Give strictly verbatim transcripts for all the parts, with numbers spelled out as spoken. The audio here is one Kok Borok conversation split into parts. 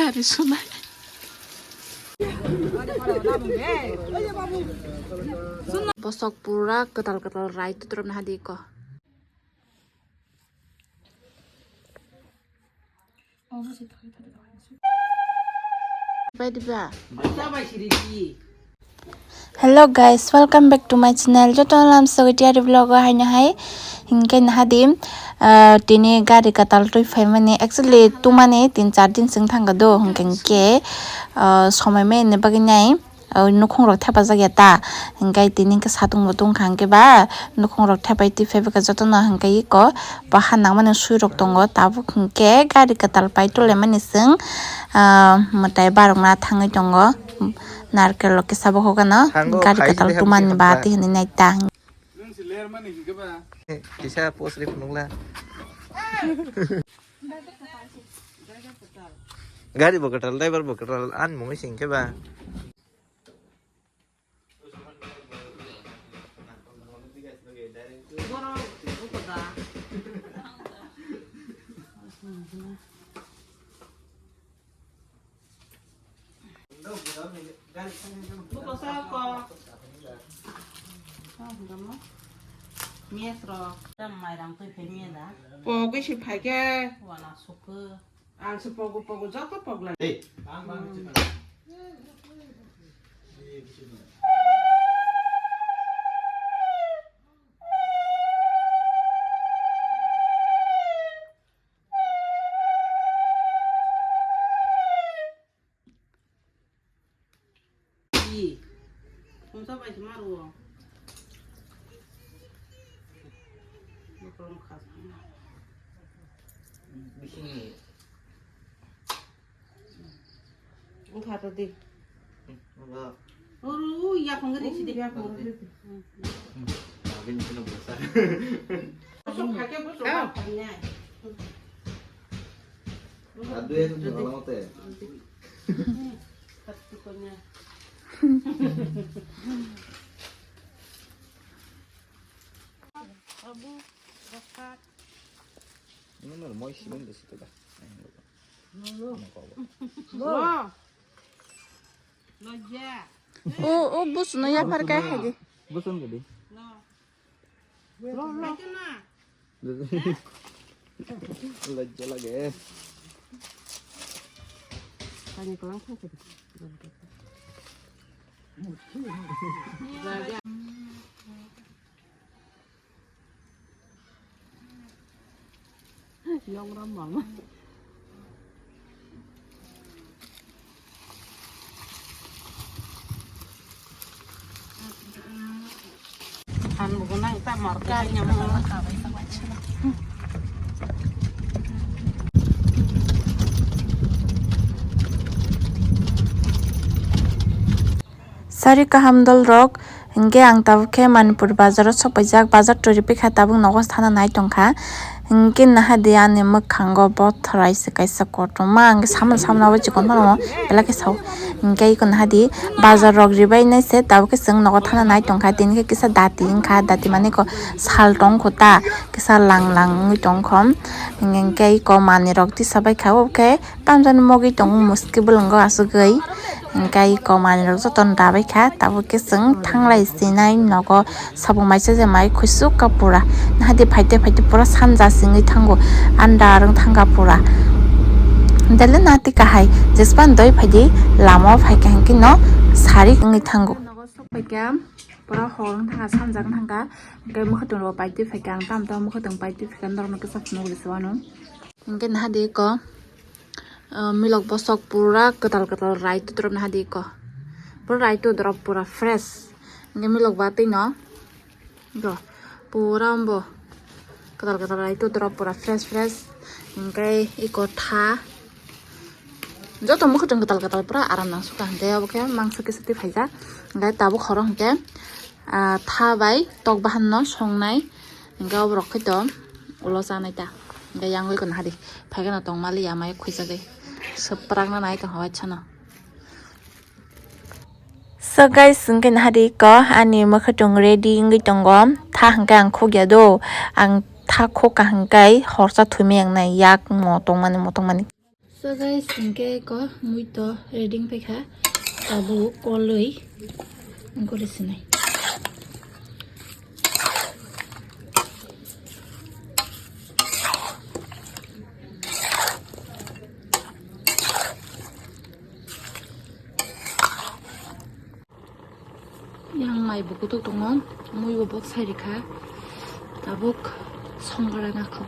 Gari sunai. Bosok pura kwtal kwtal rai tuturupna hadi ko. Bai diba? Hello guys, welcome back to my channel. Joto lam sogwi tiyari vlog o haino hai. Hinkhe nahadi, ah, tini gari kwtal twi phaimani. Actually, tumani tin char din chwng thangkha do. Hinkhe, hinkhe, ah, somoi mani bagwi nai, ah, nukhung rok thepajak ya ta. Hinkhe tini hinkhe satung bo tungkha hinkhe ba, nukhung rok thepai twi phaibaikha jotono hinkhe iko. Bahan nangmani swi rok tongo, tabuk hinkhe gari kwtal pai tulaimani chwng, ah, mwtai barokna thangwi tongo. Narkel rok kisa bokhok gana gari kwtal tumani ba twi hwnwi nai ta. Kisa post ri phunukla. Gari bo kwtal, driver bo kwtal, ani mungwi singkhe ba. Pogwi si phaikhe. Ang se pogo pogo joto pogla. Bisingni. Wngkha to di. Wngkha. Oro yaphango risi di. Yaphango risi di. Abini kino bwsa. Bosong phake bosong phaknai. Adu ya tu kalau te. Kati konya. Abu, Rafa. Ini nur moi simen di situ dah. Wow. Loja. O, o, bus no ya par kai hagi. Bus no gadi. No. Lo, lo. Loja lagi. Tanya kelang kan tadi. Yongram mama. Ang bukan nang tak marka nyamuk. Sari kaham dol rok, hinkhe ang tabuk khe Manipur bazar o sok paijak, bazar twi ripikha tabuk nogo thana nai tongkha, hinkhe nahadi ani mwkhango bothrai se kaisa kotorma, ang khe samano samano abo chikon phano belai khe sao, hinkhe eko nahadi bazar rok ribai nai se tabuk khe chwng nogo thana nai tongkha, tini khe kisa dati wngkha, dati mane eko sal tong kho ta, kisa lang lang wngwi tong kho, hinkhe eko manwi rok tisa bai kha, o khe. Tamjani mogwi tongo muski bwlwngo asugwi. Hinkhe eko manwirok jotono dabai kha, tabuk khe chwng thanglai sinai nogo sabuk maisa je mai khusuk kha pura. Nahadi phaite phaite pura sanja singwi thango, andar wng thangkha pura. Dele nati kahai jespan doi phaidi lama o phaikha hinkhe no sarik wngwi thango. Nogo sok phaikha pura hor wng thangkha, sanja wng thangkha. Hinkhe mwkhwtwng rok paitwi phaikha, ang tamo tamo mwkhwtwng paitwi phaikha norokno kisa phunugwi se uanw. Hinkhe nahadi eko, ah, milok bosok pura kwtal kwtal rai tuturupna hadi eko. Pura rai tuturuk pura fresh. Hinkhe milok ba twino. Eko pura ombo kwtal kwtal rai tuturuk pura fresh fresh. Hinkhe eko tha. Joto mwkhwtwng kwtal kwtal pura aram nang sukha hinkhe obo khe mangsa kisa twi phaijak. Hinkhe tabuk horo hinkhe, ah, tha bai tok bahan no songnai. Hinkhe oborok khe to ulo chanai ta. Hinkhe yang oi kono hari. Phaikhe no tong mali ya mai khujagwi. Swprak na nai tong hawai chano. So guys, hinkhe nahari ko ani mwkhwtwng ready wngwi tongo. Tha hinkhe ang khukya do. Ang tha khukha hinkhe horsa thumwi ang nai yak mo tongmani mo tongmani. So guys, hingke ko mui to ready wngpai kha. Tabuk koloi gori sinai. Yang mai bo kutuk tongo, mui bo bok sai rikha, tabuk songgra nakho.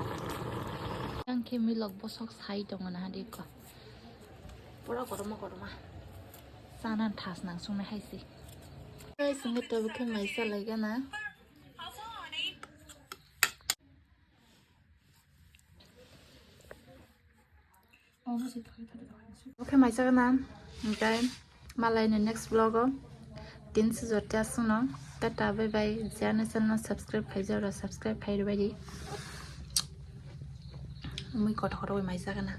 Yang khe milok bosok sai tongo naha dikho. Pura kotorma kotorma. Chana thas nang songna hai se. Guys, hingke tabuk khe mai cha lai gana. Oke, mai cha gana. Hingke malai ni next vlog o tin sujor cha sungno. Tata, bye bye. Jani channel subscribe khai jora, subscribe khai rwbai di. Mui kotor kotor mai cha gana.